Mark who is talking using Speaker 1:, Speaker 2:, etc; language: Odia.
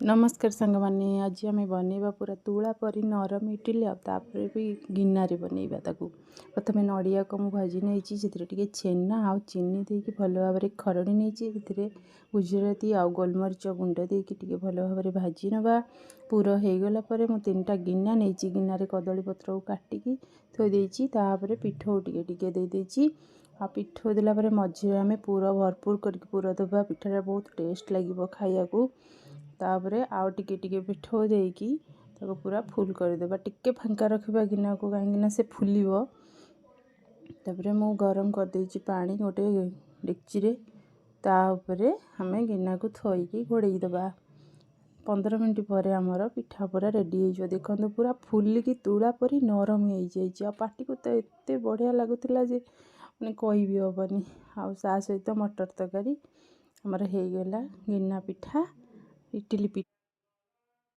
Speaker 1: ନମସ୍କାର ସାଙ୍ଗମାନେ, ଆଜି ଆମେ ବନେଇବା ପୁରା ତୁଳା ପରି ନରମ ଇଟିଲି, ଆଉ ତାପରେ ବି ଗିନାରେ ବନେଇବା ତାକୁ। ପ୍ରଥମେ ନଡ଼ିଆକୁ ମୁଁ ଭାଜି ନେଇଛି, ସେଥିରେ ଟିକେ ଛେନା ଆଉ ଚିନି ଦେଇକି ଭଲ ଭାବରେ ଖରଡ଼ି ନେଇଛି। ସେଥିରେ ଗୁଜୁରାତି ଆଉ ଗୋଲମରିଚ ଗୁଣ୍ଡ ଦେଇକି ଟିକେ ଭଲ ଭାବରେ ଭାଜି ନେବା। ପୁର ହେଇଗଲା ପରେ ମୁଁ 3ଟା ଗିନା ନେଇଛି। ଗିନାରେ କଦଳୀ ପତ୍ରକୁ କାଟିକି ଥୋଇ ଦେଇଛି। ତାପରେ ପିଠଉ ଟିକେ ଟିକେ ଦେଇଦେଇଛି। ଆଉ ପିଠଉ ଦେଲା ପରେ ମଝିରେ ଆମେ ପୁର ଭରପୁର କରିକି ପୁର ଦେବା। ପିଠାଟା ବହୁତ ଟେଷ୍ଟ ଲାଗିବ ଖାଇବାକୁ। ତାପରେ ଆଉ ଟିକେ ଟିକେ ପିଠଉ ଦେଇକି ତାକୁ ପୁରା ଫୁଲ୍ କରିଦେବା। ଟିକେ ଫାଙ୍କା ରଖିବା ଗିନାକୁ, କାହିଁକିନା ସେ ଫୁଲିବ। ତାପରେ ମୁଁ ଗରମ କରିଦେଇଛି ପାଣି ଗୋଟେ ଡେକ୍ଚିରେ। ତା ଉପରେ ଆମେ ଗିନାକୁ ଥୋଇକି ଘୋଡ଼େଇ ଦେବା। 15 ମିନିଟ୍ ପରେ ଆମର ପିଠା ପୁରା ରେଡ଼ି ହେଇଯିବ। ଦେଖନ୍ତୁ, ପୁରା ଫୁଲିକି ତୁଳା ପରି ନରମ ହେଇଯାଇଛି, ଆଉ ପାଟିକୁ ତ ଏତେ ବଢ଼ିଆ ଲାଗୁଥିଲା ଯେ ମାନେ କହିବି ହେବନି। ଆଉ ତା ସହିତ ମଟର ତରକାରୀ ଆମର ହେଇଗଲା। ଗିନା ପିଠା, ଇଟିଲି ପିଠା।